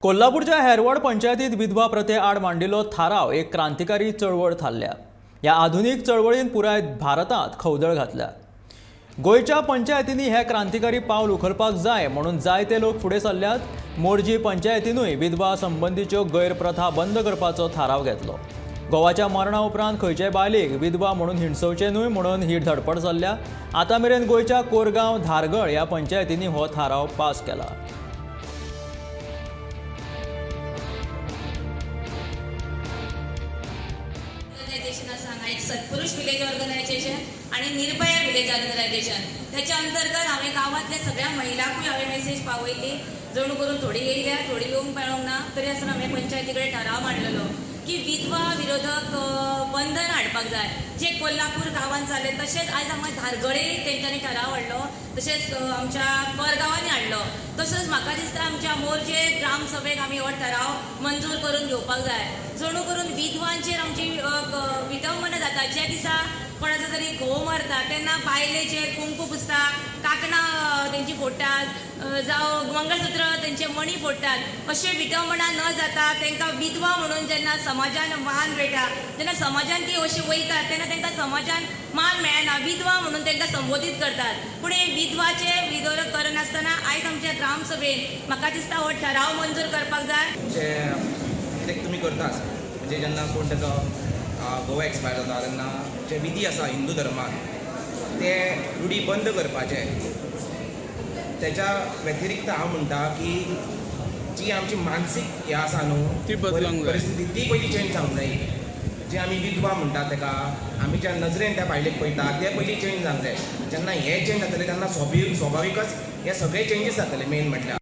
कोल्हापूरच्या हेरवड पंचायतीत विधवा प्रथे आड मांडिल्लो थाराव एक क्रांतिकारी चळवळ थारल्या. ह्या आधुनीक चळवळीन पुराय भारतांत खवदळ घातल्या. गोंयच्या पंचायतींनी हे क्रांतिकारी पावल उखलपाक जाय म्हणून जायते लोक फुडें सरल्यात. मोरजी पंचायतीनूय विधवा संबंदीच्यो गैरप्रथा बंद करपाचो थाराव घेतलो. घोवाच्या मरणा उपरांत खंयचेय बायलेक विधवा म्हणून हिणसवचें न्हय म्हणून ही धडपड चल्ल्या. आतां मेरेन गोंयच्या कोरगांव, धारगळ ह्या पंचायतींनी हो थाराव पास केला. ऑर्गनायझेशन आसा हांगा एक सत्पुरुष विलेज ऑर्गनायझेशन आणि निर्भया विलेज ऑर्गनायझेशन. त्याच्या अंतर्गत हांवें गांवांतल्या सगळ्या महिलांकूय हांवें मेसेज पावयल्ली. जणू करून थोडी येयल्या, थोडी येवंक मेळोंक ना. तरी आसतना हांवें पंचायती कडेन ठराव मांडलेलो की विधवा विरोधक बंधन हाडपाक जाय. जे कोल्हापूर गांवांत जालें, तशेंच आयज हांगा धारगळे तेंच्यांनी ठराव हाडलो, तशेंच आमच्या कोरगांवांनी हाडलो. तसोच म्हाका दिसता आमच्या मोरजे ग्रामसभेक आमी हो ठराव मंजूर करून घेवपाक जाय, जणू करून विधवांचेर आमची विटंबना जाता. ज्या दिसा कोणाचो तरी घोव मरता तेन्ना बायलेचेर कुंकू पुसता, कांकणां तेंची फोडटात, जावं मंगळसूत्र तेंचे मणी फोडटात. अशें विटंबना न जाता तांकां विधवा म्हणून जेन्ना समाजान मान मेळटा, जेन्ना समाजान ती अशी वयतात, तेन्ना तांकां समाजान मान मेळना. विधवा म्हणून तांकां संबोधीत करतात. पूण हे विधवाचे विरोध करनासतना आयज आमच्या ग्रामसभेन म्हाका दिसता हो ठराव मंजूर करपाक जाय. जे कितें तुमी करताच, म्हणजे जेन्ना कोण ताचो घोव एक्सपायर जाता तेन्ना जे विधी आसा हिंदू धर्मान ते रुढी बंद करपाचे. तेच्या व्यतिरिक्त हांव म्हणटा की जी आमची मानसीक हें आसा न्हू ती बदलूंक जाय. परिस्थिती ती पयलीं चेंज जावंक जाय. जे आमी विधवा म्हणटा तेका आमी ज्या नजरेन त्या बायलेक पळयता ते पयलीं चेंज जावंक जाय. जेन्ना हें चेंज जातलें तेन्ना स्वाभाविकच हे सगळे चेंजीस जातले मेन म्हटल्यार.